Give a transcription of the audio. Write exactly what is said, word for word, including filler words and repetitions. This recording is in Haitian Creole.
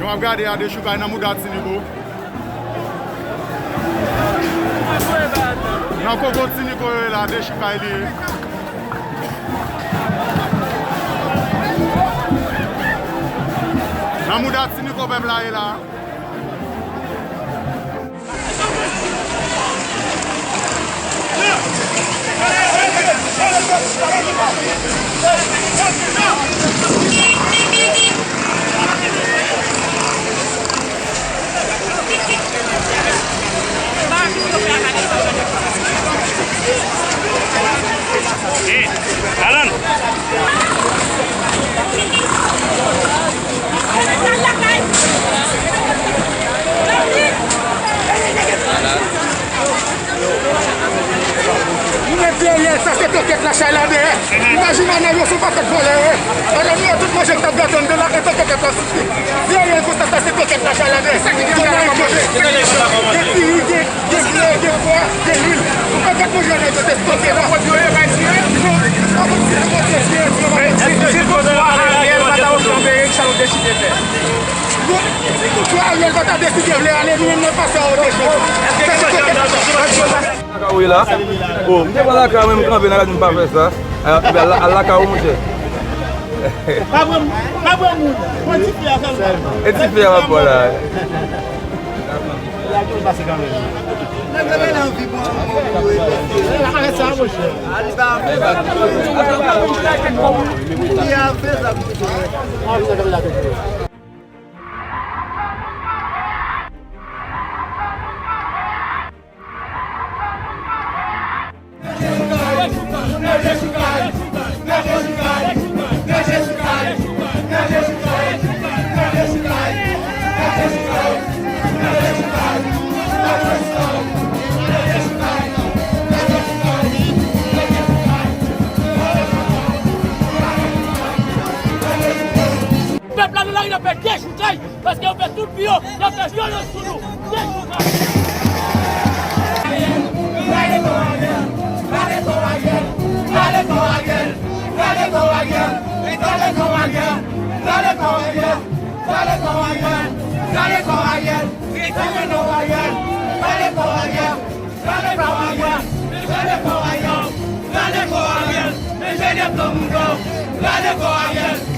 W ap gade a dechoukay nan mouda Ti Nico. Nan koko Ti Nico yo ye la, dechoukay li ye. Nan mouda Ti Nico pèp la ye la. Hey, Alan! Nou met dèyè, sa se tokèt la chay la dèyè. Imajine nèg yo sou pakèt vòlè, wi. Pandan nou wè tout manje k t ap gate anndan la, e tokèt la soti. Dèyè konsa, sa se tokèt la chay la dèyè. Gen mayi, gen, gen diri, gen, gen blè, gen pwa, gen lwil. Ou pa gate manje nèg yo te stoke la. Si tout fwa Ariel pa ta okipe, sa nou deside fè. Si tout fwa Ariel pa ta deside vle ale, nou menm n ap pase a ote chòz. Lakay ou ye la? O, m te pran lakay mwen, m kanpe nan la di m pa fè sa. Al lakay ou, monchè. Pa pran, pa pran moun. Pran ti fi a sèlman. E ti fi a m ap pran la. Nèg yo nan anvi pran moun pou yo. Sa pa fè sa, monchè. Li a fè sa pou yo. Pèp la nan lari nan fè dechoukay, paske yo fè tout vi yo, y ap fè vyolans sou nou. Dechoukay! Gade kò Ariel! Gade kò Ariel! Gade kò Ariel! Gade kò Ariel! Gade kò Ariel! Gade kò Ariel! Mesye, lève le mouton! Gade kò Ariel!